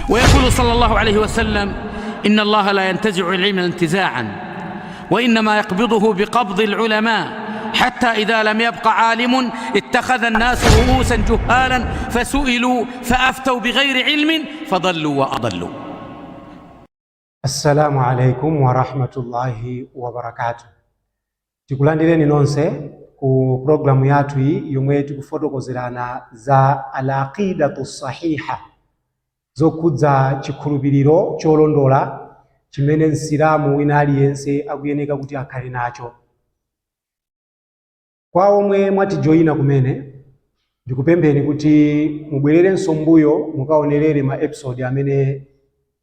ويقول صلى الله عليه وسلم: إن الله لا ينتزع العلم انتزاعا، وإنما يقبضه بقبض العلماء، حتى إذا لم يبق عالم اتخذ الناس رؤوسا جهالا فسئلوا فأفتوا بغير علم فضلوا وأضلوا. Assalamu alaikum warahmatullahi wabarakatuh. Tikulandireni nonse ku programu yathu iyi yomwe tikufotokozerana za al-aqidatu sahiha, zokhudza chikhulupiriro cholondola chimene Msilamu wina aliyense akuyeneka kuti akhale nacho. Kwa omwe mwatijoyina kumene, ndikupempheni kuti mubwererenso mbuyo mukaonerere ma episode amene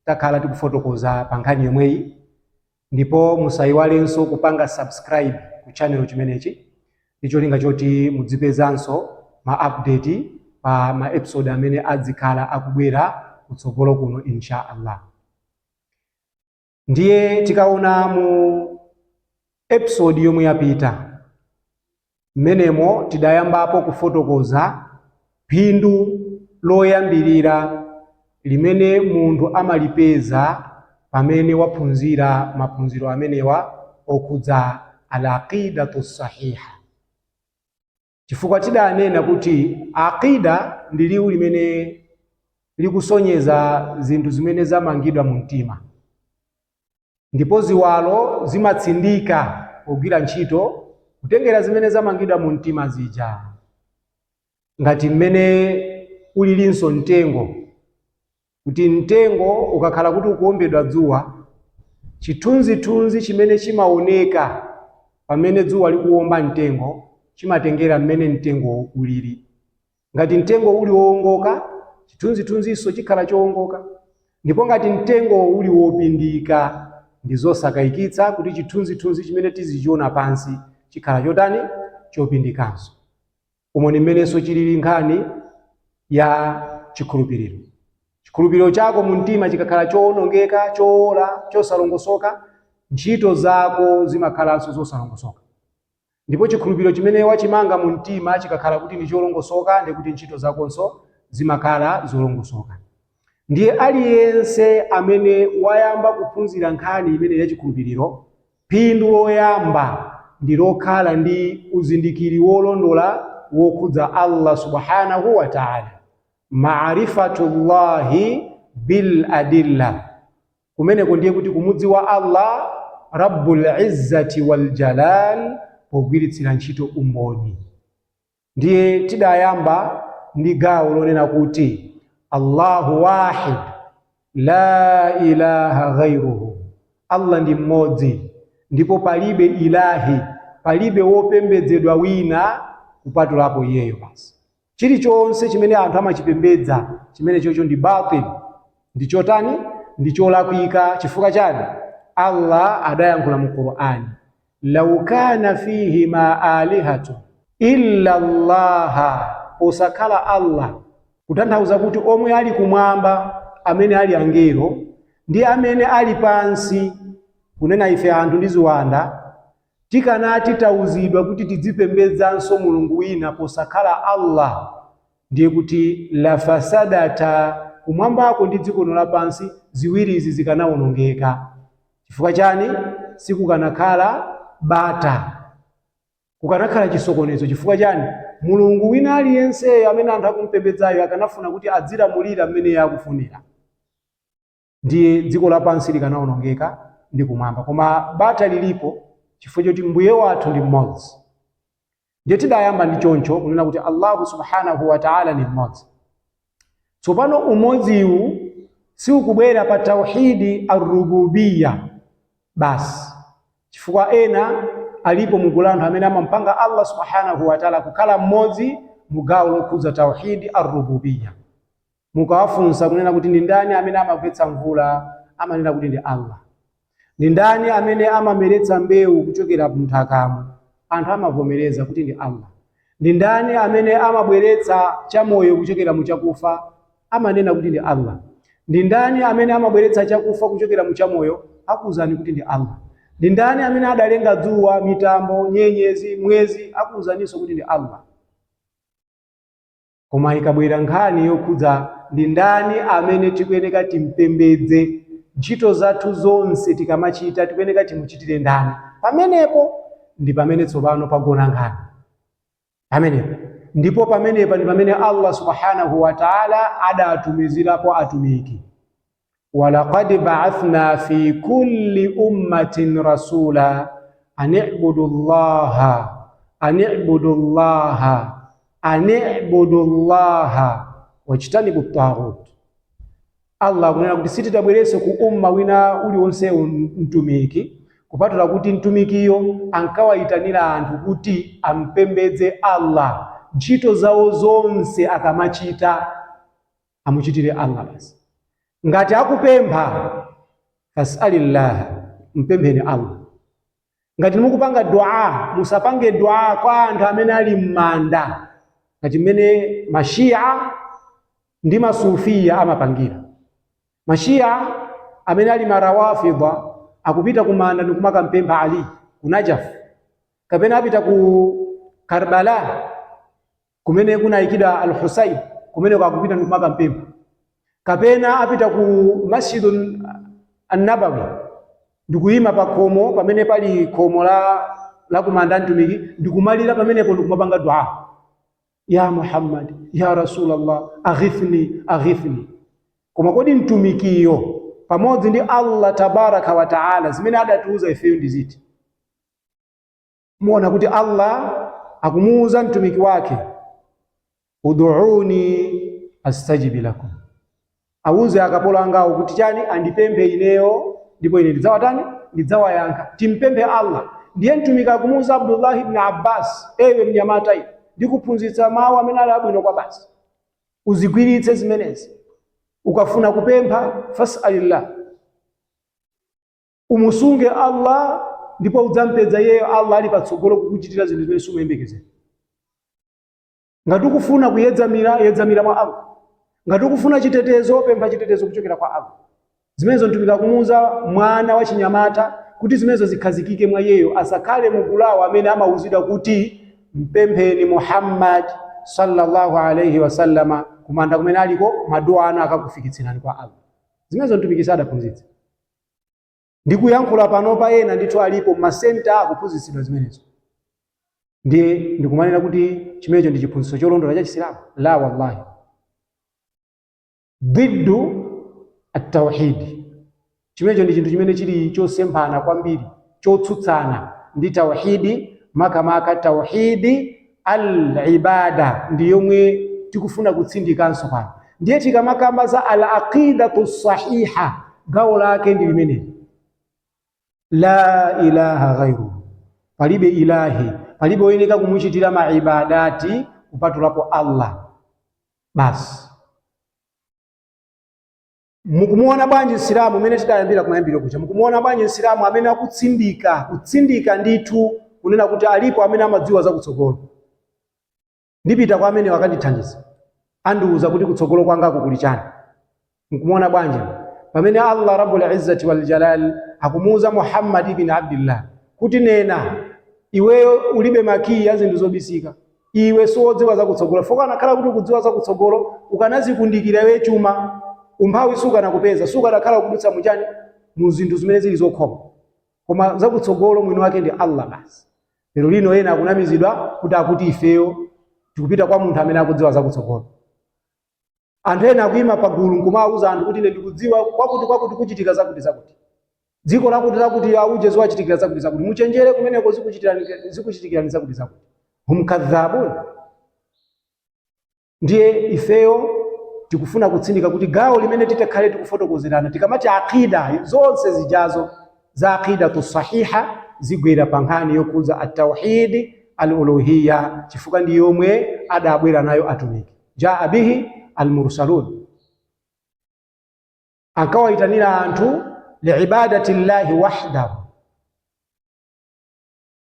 takhala tikufotokoza pa nkhani yomweyi, ndipo musayiwalenso kupanga subscribe ku channel chimenechi ndi cholinga choti mudzipezanso ma update pa ma episode amene adzikhala akubwera kutsogolo kuno, insha Allah. Ndiye tikaona mu episode yomwe yapita, mmenemo tidayambapo kufotokoza phindu loyambirira limene munthu amalipeza pamene waphunzira maphunziro amenewa okhudza al-aqidatu sahiha, chifukwa tidanena kuti aqida ndi liwu limene likusonyeza zinthu zimene zamangidwa mu mtima, ndipo ziwalo zimatsindika pogwira ntchito kutengera zimene zamangidwa mu mtima zija, ngati mmene ulilinso mtengo, kuti mtengo ukakhala kuti ukuwombedwa dzuwa, chithunzithunzi chimene chimaoneka pamene dzuwa likuwomba mtengo chimatengera mmene mtengo ulili. Ngati mtengo uli wowongoka, chithunzithunzinso chikhala chowongoka, ndipo ngati mtengo uli wopindika, ndi zosakayikitsa kuti chithunzithunzi chimene tizichiona pansi chikhala chotani? Chopindikanso. Umo ni mmenenso chilili nkhani ya chikhulupiriro. Chikhulupiriro chako mu mtima chikakhala chowonongeka, chowola, chosalongosoka, ntchito zako zimakhalanso zosalongosoka, ndipo chikhulupiriro chimene wachimanga mu mtima chikakhala kuti ndi cholongosoka, ndikuti ntchito zakonso zimakhala zolongosoka. Ndiye aliyense amene wayamba kuphunzira nkhani imene ya chikhulupiriro, phindu loyamba ndi lokhala ndi uzindikiri wolondola wokhudza Allah subhanahu wa ta'ala, ma'rifatullahi bil adilla. Kumeneko ndiye kuti kumudziwa Allah rabbul izzati wal jalal pogwiritsira ntchito umboni. Ndiye tidayamba ndi gawo lonena kuti Allahu wahid la ilaha ghairuhu, Allah ndi mmodzi ndipo palibe ilahi, palibe wopembedzedwa wina kupatulapo iyeyo basi. Chilichonse chimene anthu amachipembedza, chimene chocho ndi batil, ndi chotani? Ndi cholakwika. Chifukwa chani? Allah adayankhula mu Qur'ani: lau kana fihima alihatu illa Allaha, posakhala Allah, kutanthauza kuti omwe ali kumwamba amene ali angelo ndi amene ali pansi, kunena ife anthu ndi ziwanda, tikanati tauzidwa kuti tidzipembedzanso mulungu wina posakhala Allah, ndiye kuti lafasadata, kumwambako ndi dziko lapansi ziwirizi zikanawonongeka. Chifukwa chani? Sikukanakhala bata, kukanakhala chisokonezo. Chifukwa chani? Mulungu wina aliyenseyo amene anthu akumpembedzayo akanafuna kuti adzilamulira mmene iye akufunira, ndiye dziko lapansi likanawonongeka ndi kumwamba. Koma bata lilipo chifukwa choti mbuye wathu ndi mmodzi. Ndiye tidayamba ndi choncho kunena kuti Allahu subhanahu wa ta'ala ni mmodzi. Tsopano umodziwu siukubwera pa tauhidi arububiyya basi, chifukwa ena alipo mugulu anthu amene amampanga Allah subhanahu wa ta'ala kukhala mmodzi mu gawo lokhudza tauhidi arububiyya. Mukawafunsa kunena kuti ndi ndani amene amagwetsa mvula, amanena kuti ndi Allah. Ndi ndani amene amameretsa mbewu kuchokera mnthakamo, anthu amavomereza kuti ndi Allah. Ndi ndani amene amabweretsa chamoyo kuchokera mu chakufa, amanena kuti ndi Allah. Ndi ndani amene amabweretsa chakufa kuchokera mu chamoyo, akuwuzani kuti ndi Allah. Ndi ndani amene adalenga dzuwa, mitambo, nyenyezi, mwezi, akuwuzaninso kuti ndi Allah. Koma ikabwera nkhani yokhudza Ndi ndani amene tikuyeneka timpembedze? Ntchito zathu zonse tikamachita tikuyeneka timuchitire ndani? Pamenepo ndi pamene tsopano pagona nkhani. Pamenepo ndipo pamenepa ndi pamene Allah subhanahu wa ta'ala adatumizirapo atumiki. Walaqad ba'athna fi kulli ummatin rasula an i'budu llaha an i'budu llaha an i'budu llaha wajtanibu taghut. Allah akunena kuti sitidabweretse ku umma wina uliwonsewu mtumiki kupatula kuti mtumikiyo ankawayitanira anthu kuti ampembedze Allah, ntchito zawo zonse akamachita amuchitire Allah basi. Ngati akupempha, fas'alillah, mpempheni Allah. Ngati mukupanga dua, musapange dua kwa anthu amene ali m'manda ngati mmene mashia ndi masufiya amapangira. Mashia amene ali marawafidha akupita kumanda ndikumakampempha Ali ku Najaf, kapena apita ku Karbala kumene kunayikidwa Al-Husayn, kumene akupita ndikumakampempha, kapena apita ku Masjidun An-Nabawi ndikuyima pa khomo pamene pali khomo la kumanda mtumiki ndikumalira pamenepo ndikumapanga dua, ya Muhammad, ya Rasulallah, aghithni, aghithni. Koma kodi mtumikiyo pamodzi ndi Allah tabaraka wa taala zimene adatiuza ifeyo ndi ziti? Muona kuti Allah akumuuza mtumiki wake, ud'uni astajib lakum, awuze akapolo angawo kuti chani? Andipemphe ineyo ndipo ine ndidzawatani? Ndidzawayankha. Timpemphe Allah. Ndiye mtumiki akumuuza Abdullah ibn Abbas, ewe mnyamata, ine ndikuphunzitsa mawu amene ali abwino kwa basi, uzigwiritse zimenezi. Ukafuna kupempha, fas'alillah, umusunge Allah ndipo udzampeza iyeyo Allah ali patsogolo kukuchitira zinthu zimene sumayembekezera. Ngati ukufuna kuyedzamira, yedzamira mwa Allah. Ngati ukufuna chitetezo, pempha chitetezo kuchokera kwa Allah. Zimenezo mtumiki akumuuza mwana wa chinyamata kuti zimenezo zikhazikike mwa iyeyo, asakhale mugulawo amene amauzidwa kuti mpempheni Muhammad sallallahu alayhi wasallama kumanda kumene aliko, maduwa anu akakufikitsirani kwa Allah. Zimenezo mtumiki sadaphunzitse. Ndikuyankhula panopa ena ndithu alipo masenta akuphunzitsidwa zimenezo, ndiye ndikumanena kuti chimenecho ndi chiphunzitso cholondola cha Chisilamu? La wallahi, diddu at-tauhid. Chimenecho ndi chinthu chimene chili chosemphana kwambiri, chotsutsana ndi tauhidi, makamaka tauhidi al-ibada ndi yomwe tikufuna kutsindikanso pano. Ndiye tikamakamba za al-aqidatu sahiha, gawo lake ndi limeneli, la ilaha ghairuhu, palibe ilahi, palibe woyeneka kumuchitira maibadati kupatulapo Allah basi. Mukumuona bwanji Msilamu amene tidayambira kumayambiro kuja? Mukumuona bwanji Msilamu amene akutsindika kutsindika ndithu kunena kuti alipo amene amadziwa zakutsogolo, ndipita kwa amene wakandithandiza, andiuza kuti kutsogolo kwangako kuli chani? Mukumuona bwanji pamene Allah Rabbul Izzati wal Jalal akumuuza Muhammad ibn Abdillah kuti nena, iweyo ulibe makiyi ya zinthu zobisika, iwe siwodziwa zakutsogolo? Foko anakhala kuti ukudziwa zakutsogolo, ukanazikundikira iwe chuma, umphawi sukanakupeza, sukanakhala kudutsa muchani, mu zinthu zimene zili zokhoma. Koma zakutsogolo mwini wake ndi Allah basi. Lero lino ena akunamizidwa kuti akuti ifeyo tikupita kwa munthu amene akudziwa zakutsogolo. Anthu ena akuyima pagulu nkumawuza anthu kuti ine ndikudziwa kwakuti kwakuti kuchitika zakuti zakuti, dziko lakuti lakuti auje ziwachitikira zakuti zakuti, muchenjere kumeneko zikuchitikirani zakuti zakuti. Hum kadhabun. Ndiye ifeyo tikufuna kutsindika kuti gawo limene titakhale tikufotokozerana tikamati aqida, zonse zijazo za aqidatu sahiha zigwera pa nkhani yokhudza at-tauhid al-uluhiyya, chifukwa ndi yomwe adabwera nayo atumiki, jaa bihi al-mursalun, ankawayitanira anthu liibadati llahi wahdahu.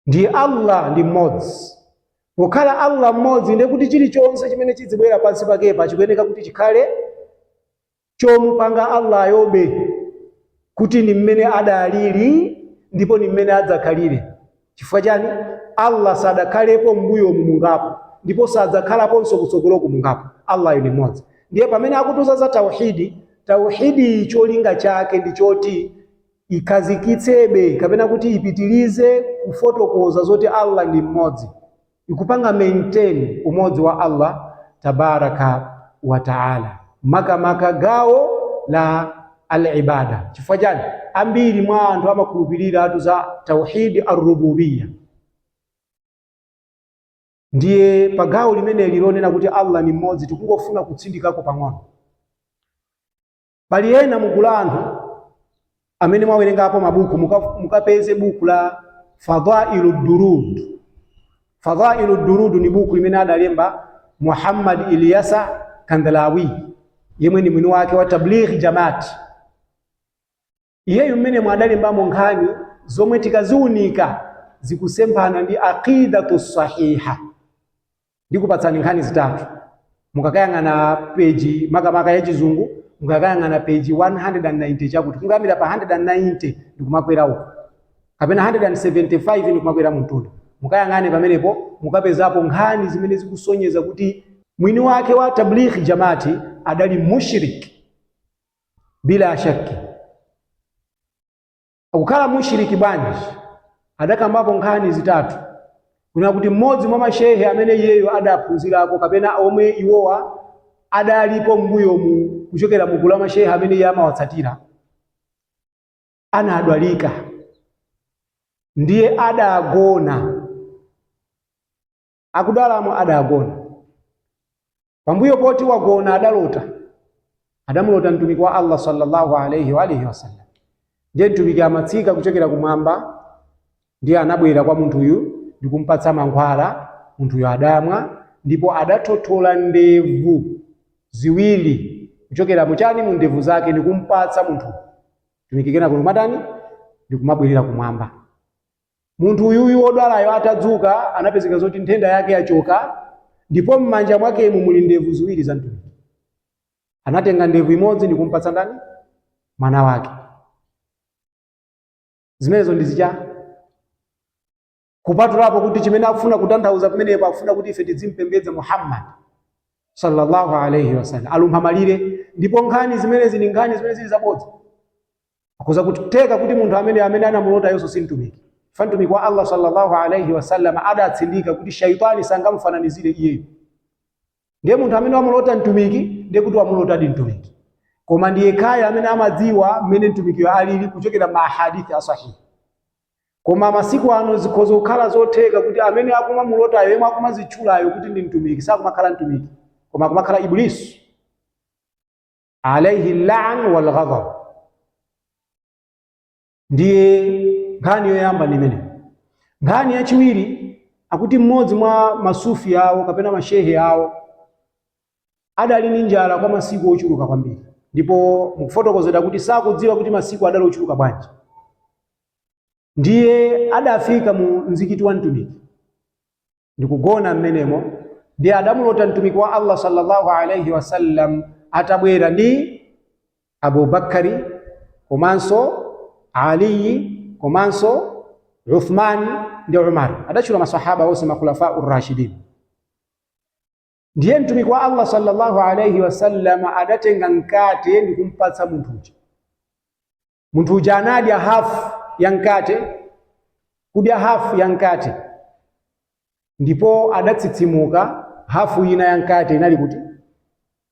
Ndiye Allah ndi mmodzi. Pokhala Allah mmodzi, ndiye kuti chilichonse chimene chidzibwera pansi pakepa chikuyeneka kuti chikhale chomupanga Allah yobe kuti ni mmene adalili ndipo ni mmene adzakhalire. Chifukwa chani? Allah sadakhalepo m'mbuyomu mungapo ndipo sadzakhalaponso kutsogoloku mungapo. Allah ni mmodzi. Ndiye pamene akutiuza za tauhidi, tauhidi cholinga chake ndi choti ikhazikitsebe kapena kuti ipitirize kufotokoza zoti Allah ndi mmodzi, ikupanga maintain umodzi wa Allah tabaraka wa taala, makamaka gawo la al-ibada. Chifukwa chani? Ambiri mwa anthu amakhulupirira atu za tauhidi ar-rububiyya. Ndiye pa gawo limeneli lonena kuti Allah ni mmodzi, tikungofuna kutsindikako pang'ono. Pali ena mugulu la anthu amene mwawerengapo mabuku, mukapeze buku la Fadailu Durud. Fadailu Durud ni buku limene adalemba Muhammad Ilyasa Kandalawi, yemwe ni mwini wake wa Tabligh Jamaat. Iyeyu mmene mwadalembamo nkhani zomwe tikaziunika zikusemphana ndi aqidatu sahiha. Ndikupatsani nkhani zitatu. Mukakayang'ana peji makamaka ya Chizungu, mukakayang'ana peji 190 chakuti kungayambira pa 190 ndikumakwera uko, kapena 175 ndikumakwera mtunda, mukayang'ane pamenepo mukapezapo nkhani zimene zikusonyeza kuti mwini wake wa Tabligh Jamaati adali mushrik bila shakki. Akukhala mushiriki bwanji? Adakambapo nkhani zitatu, kuna kuti mmodzi mwa mashehe amene iyeyo adaphunzirako kapena omwe iwowa adalipo m'mbuyomu kuchokera mugulu la mashehe amene iye amawatsatira, anadwalika, ndiye adagona akudwalamo, adagona. Pambuyo poti wagona adalota, adamulota mtumiki wa Allah sallallahu alayhi wa alihi wasallam. Ndiye mtumiki amatsika kuchokera kumwamba, ndiye anabwera kwa munthuyu ndikumpatsa mankhwala. Munthuyu adamwa, ndipo adathothola ndevu ziwiri kuchokera muchani, mu ndevu zake, ndikumpatsa munthu. Mtumiki kenako ndikumatani? Ndikumabwerera kumwamba. Munthu uyuyu wodwalayo atadzuka anapezeka zoti nthenda yake yachoka, ndipo m'manja mwakemu muli ndevu ziwiri za mtumiki. Anatenga ndevu imodzi ndikumpatsa ndani? Mwana wake. Zimenezo ndi zicha kupatulapo kuti chimene akufuna kutanthauza pamenepo, akufuna kuti ife tidzimpembedza Muhammad sallallahu alayhi wasallam, alumpha malire. Ndipo nkhani zimenezi ni nkhani zimene zili zabodza. Akuza kuteka kuti munthu amene anamulota yonso si mtumiki. Fa mtumiki wa Allah sallallahu alayhi wasallam adatsindika kuti shaitani sangamfananizire iyeyo. Ndiye munthu amene wamulota mtumiki, ndiye kuti wamulotadi mtumiki, koma ndiye kaya amene amadziwa mmene mtumikiyo alili kuchokera ma hadithi asahihi. Koma masiku ano zikhoza kukhala zotheka kuti amene akumamulotayo, yemwe akumazitchulayo kuti ndi mtumiki, sakumakhala mtumiki, koma akumakhala Iblisu alayhi la'an wal ghadab. Ndiye nkhani yoyamba ndi imeneyo. Nkhani yachiwiri, akuti mmodzi mwa masufi awo kapena mashehe awo adali ndi njala kwa masiku ochuluka kwambiri, ndipo mukufotokozera kuti sakudziwa kuti masiku adali ochuluka bwanji. Ndiye adafika mu mzikiti wa mtumiki ndikugona mmenemo. Ndiye adamulota mtumiki wa Allah sallallahu alayhi wasallam atabwera ndi Abubakari komanso Ali komanso Uthman ndi Umar, adatchula masahaba onse, makhulafa urrashidin. Ndiye mtumiki wa Allah sallallahu alayhi wasallam adatenga mkate ndikumpatsa munthu uja. Munthu uja anadya hafu ya mkate, kudya hafu ya mkate, ndipo adatsitsimuka, hafu ina ya mkate inali kuti?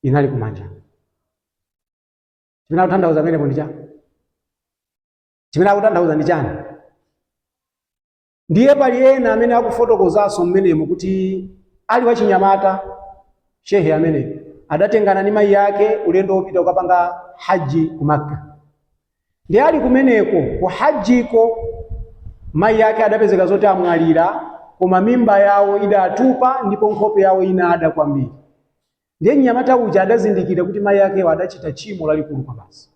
Inali kumanja. Chimene akutanthauza pamenepo ndi chani? Chimene akutanthauza ndi chani? Ndiye pali ena amene akufotokozanso mmenemo kuti ali wachinyamata shehe amene adatengana ndi mayi yake ulendo wopita kukapanga haji ku Makka. Ndiye ali kumeneko ku hajiko, mayi yake adapezeka zoti amwalira, koma mimba yawo idatupa ndipo nkhope yawo inada kwambiri. Ndiye mnyamata uja adazindikira kuti mayi akewo adachita tchimo lalikulu kwabasi.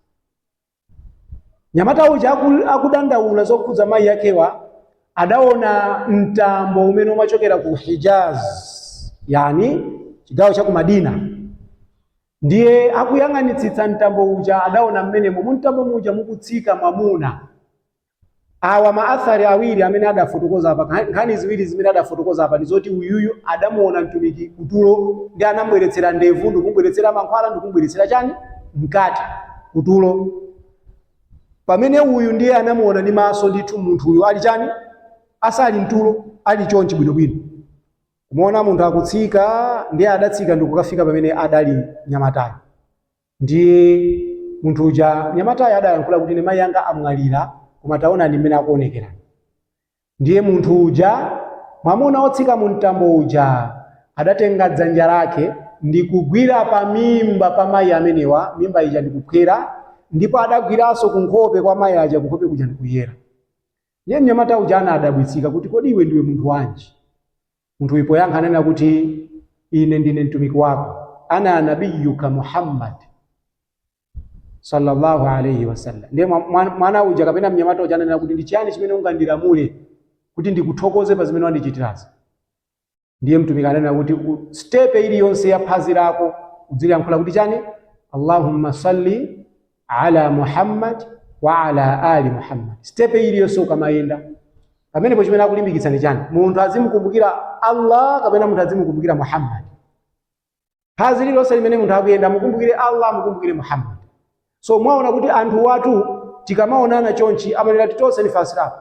Nyamata uja akudandaula zokhudza mayi akewa, adaona mtambo umene umachokera ku Hijaz, yani chigawo cha ku Madina. Ndiye akuyang'anitsitsa mtambo uja, adaona mmenemo mu mtambo muja mukutsika mwamuna. Awa maathari awiri amene adafotokoza apa, nkhani ziwiri zimene adafotokoza apa ndi zoti uyuyu adamuona mtumiki kutulo ndi anamubweretsera ndevu ndikumubweretsera mankhwala ndikumubweretsera chani mkate kutulo, pamene uyu ndiye anamuona ndi maso ndithu munthu uyu ali chani asali mtulo ali chonchi bwinobwino kumuona munthu akutsika ndiye adatsika ndikukafika pamene adali mnyamatayo. Ndiye munthu uja mnyamatayo adayankhula kuti ine mayi anga amwalira koma taonani mmene akuonekera. Ndiye munthu uja mwamuna wotsika mu mtambo uja adatenga dzanja lake ndikugwira pa mimba pa mayi amenewa, mimba ija ndikuphwera, ndipo adagwiranso kunkhope kwa mayi aja, kunkhope kuja ndikuyera. Ndiye mnyamata uja anadabwitsika kuti kodi iwe ndiwe munthu wanji? Munthu uyu poyankha ananena kuti ine ndine mtumiki wako, ana nabiyuka Muhammad sallallahu alayhi wasallam. Ndiye mwana uja kapena mnyamata uja ananena kuti ndi chiyani chimene ungandilamule kuti ndikuthokoze pa zimene wandichitirazi? Ndiye mtumiki ananena kuti stepe iliyonse ya phazi lako udziliyankhula kuti chani? Allahumma salli ala Muhammad wa ala ali Muhammad. Stepe iliyonse ukamayenda pamenepo chimene akulimbikitsa ndi chani? Munthu azimukumbukira Allah kapena munthu azimukumbukira Muhammad. Phazi lililonse limene munthu akuyenda mukumbukire Allah, mukumbukire Muhammad. So mwaona kuti anthu watu tikamaonana chonchi amanena kuti tonse ndife Asilamu.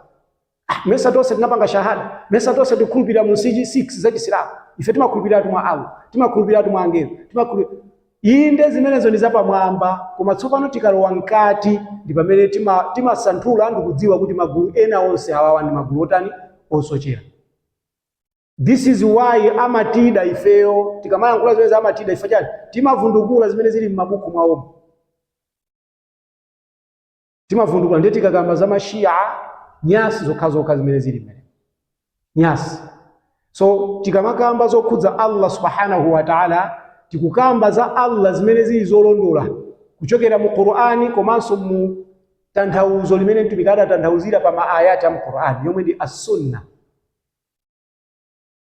Mesa tonse tinapanga shahada, mesa tonse tikukhulupirira mu nsichi 6 za Chisilamu. Ife timakhulupirira mwa Allah, timakhulupirira mwa angelo, timakhulupirira inde zimenezo ndi zapamwamba, koma tsopano tikalowa mkati ndi pamene timasanthula ndikudziwa kuti magulu ena onse awawa ndi magulu otani osochera. This is why amatida ifeyo tikamayankhula zimene amatida ife chani timavundukula zimene zili m'mabuku mwawomo, timavundukula. Ndiye tikakamba za mashia nyasi zokhazokha zimene zili mmene nyasi. So tikamakamba zokhudza Allah subhanahu wa ta'ala tikukamba za Allah zimene zili zolondola kuchokera mu Qur'ani komanso mu tanthauzo limene mtumiki adatanthauzira pa maayati a mu Qur'ani yomwe ndi as-sunna.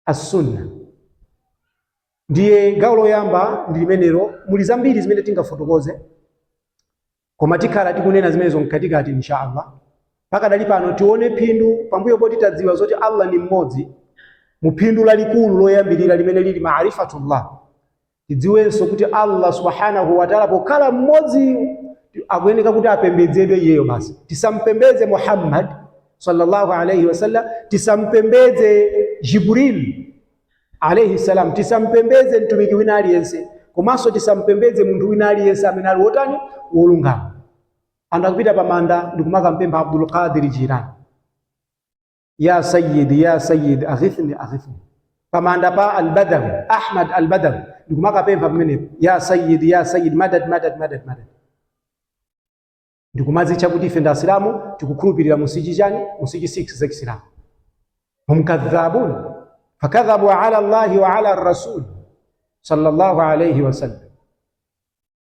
As-sunna ndiye gawo loyamba ndi limenelo. Muli zambiri zimene tingafotokoze koma tikhala tikunena zimenezo mkatikati insha Allah. Pakadali pano tione phindu pambuyo poti tadziwa zoti Allah ndi mmodzi, mu phindu lalikulu loyambirira limene lili maarifatullah, tidziwenso kuti Allah subhanahu wa ta'ala pokhala mmodzi akuyeneka kuti apembedzedwe iyeyo basi. Tisampembedze Muhammad sallallahu alayhi wasallam, tisampembedze Jibril alayhi salam, tisampembedze mtumiki wina aliyense, komanso tisampembedze munthu wina aliyense amene ali wotani wolungama. Anthu akupita pamanda ndikumakampempha Abdul Qadir Jilani, ya sayyid ya sayyid aghithni aghithni, pamanda pa Al-Badawi Ahmad Al-Badawi ndikumakapempha pamenepo ya sayyid ya sayyid madad madad madad madad, ndikumadzitcha kuti ife ndi Asilamu tikukhulupirira musichi chani musichi 6 za Chisilamu. Hum kadhabun fakadhabu ala Allahi wa ala rasul sallallahu alayhi wasallam.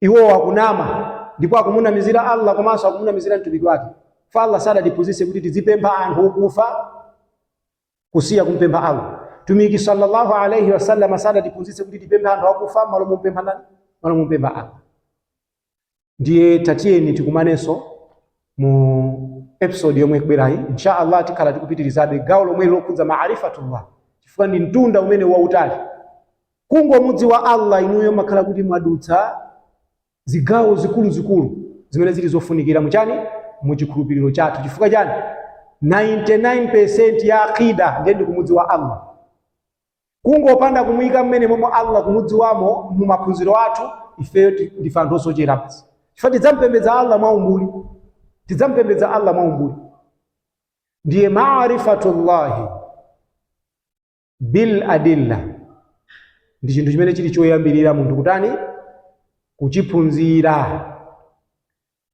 Iwo akunama ndipo akumunamizira Allah komanso akumunamizira mtumiki wake. Fa Allah sadatiphunzitse kuti tizipempha anthu okufa kusiya kumpempha Allah. Mtumiki sallallahu alayhi wasallam sadatiphunzitse kuti tipemphe anthu akufa malo mumpempha ndani? Malo mumpempha Allah. Ndiye tatiyeni tikumanenso mu episode yomwe ikubwerayi insha Allah. Tikhala tikupitirizabe gawo lomwe lokhudza maarifatullah, chifukwa ndi mtunda umene wautali. Kungomudziwa Allah inuyo makhala kuti mwadutsa zigawo zikuluzikulu zimene zili zofunikira muchani muchikhulupiriro chathu. Chifukwa chani? 99% ya aqida ndiye ndikumudziwa Allah. Kungopanda kumuyika mmene momwe Allah kumudziwamo mu maphunziro athu, ifeyo ndife anthu osochera basi, chifukwa tidzampembedza Allah mwaumbuli, tidzampembedza Allah mwaumbuli. Ndiye maarifatullahi bil adilla ndi chinthu chimene chili choyambirira munthu kutani kuchiphunzira.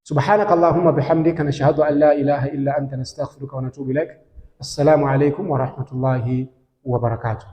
Subhanaka allahumma bihamdika nashhadu an la ilaha illa anta nastaghfiruka wa natubu ilaik. Assalamu alaikum wa rahmatullahi wa barakatuh.